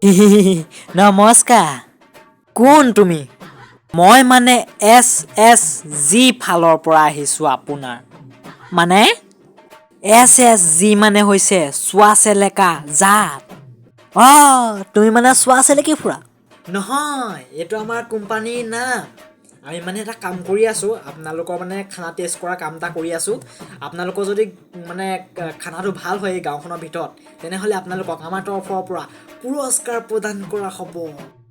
নমস্কাৰ। কোন তুমি? মই মানে এছ এছ জি ফালৰ পৰা আহিছোঁ। আপোনাৰ মানে এছ এছ জি মানে হৈছে চোৱা চেলেকা জাত। অঁ, তুমি মানে চোৱা চেলেকি ফুৰা? নহয়, এইটো আমাৰ কোম্পানীৰ নাম। আমি মানে এটা কাম কৰি আছোঁ, আপোনালোকৰ মানে খানা টেষ্ট কৰা কাম এটা কৰি আছোঁ। আপোনালোকৰ যদি মানে খানাটো ভাল হয় এই গাঁওখনৰ ভিতৰত, তেনেহ'লে আপোনালোকক আমাৰ তৰফৰ পৰা পুৰস্কাৰ প্ৰদান কৰা হ'ব।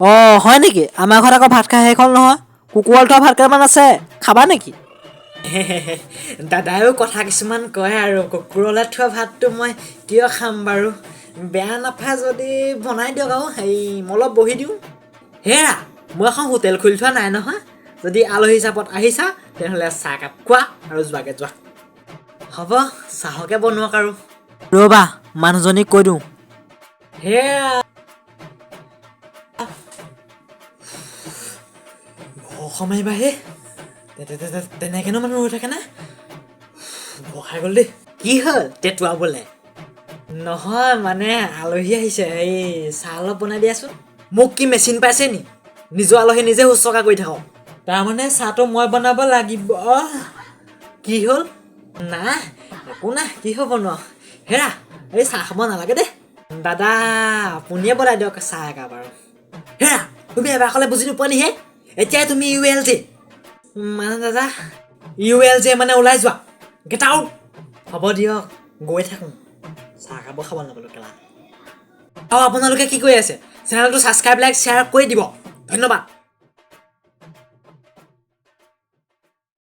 অঁ, হয় নেকি? আমাৰ ঘৰত আকৌ ভাত খাই শেষ হ'ল নহয়, কুকুৰাল থোৱা ভাত কেইটামান আছে, খাবা নেকি? দাদায়ো কথা কিছুমান কয় আৰু, কুকুৰলৈ থোৱা ভাতটো মই কিয় খাম বাৰু? বেয়া নাপায় যদি বনাই দিয়ক আৰু হেৰি, মই অলপ বহি দিওঁ। হেৰা, মই এখন হোটেল খুলি থোৱা নাই নহয়। যদি আলহী হিচাপত আহিছা, তেনেহ'লে চাহ একাপ খোৱা আৰু যোৱাগে যোৱা। হ'ব, চাহকে বনোৱাক আৰু। ৰ'বা, মানুহজনীক কৈ দিওঁ। হেৰা, ভৰ মাৰিবা হে, তেনেকেনো মানুহ ৰৈ থাকেনে? ভয় খাই গ'ল দেই। কি হ'ল টেটুৱা বোলে? নহয় মানে আলহী আহিছে, এই চাহ অলপ বনাই দিয়াচোন। মোক কি মেচিন পাইছে নি? নিজৰ আলহী নিজে শুশ্ৰূষা কৰি থাকক। তাৰমানে চাহটো মই বনাব লাগিব? কি হ'ল? নাই, একো নাই। কি হ'ব ন? হেৰা, এই চাহ খাব নালাগে দেই দাদা, আপুনিয়ে বনাই দিয়ক চাহ একাপ আৰু। হেৰা, তুমি এবাৰ ক'লে বুজি নোপোৱা নিহে? এতিয়াই তুমি ইউ এল জে মানে দাদা, ইউ এল জে মানে ওলাই যোৱা, গেট আউট। হ'ব দিয়ক, গৈ থাকোঁ। চাহ খাব খাব নাপালোঁ কেলা। আৰু আপোনালোকে কি কৰি আছে? চেনেলটো ছাবস্ক্ৰাইব, লাইক, শ্বেয়াৰ কৰি দিব। ধন্যবাদ।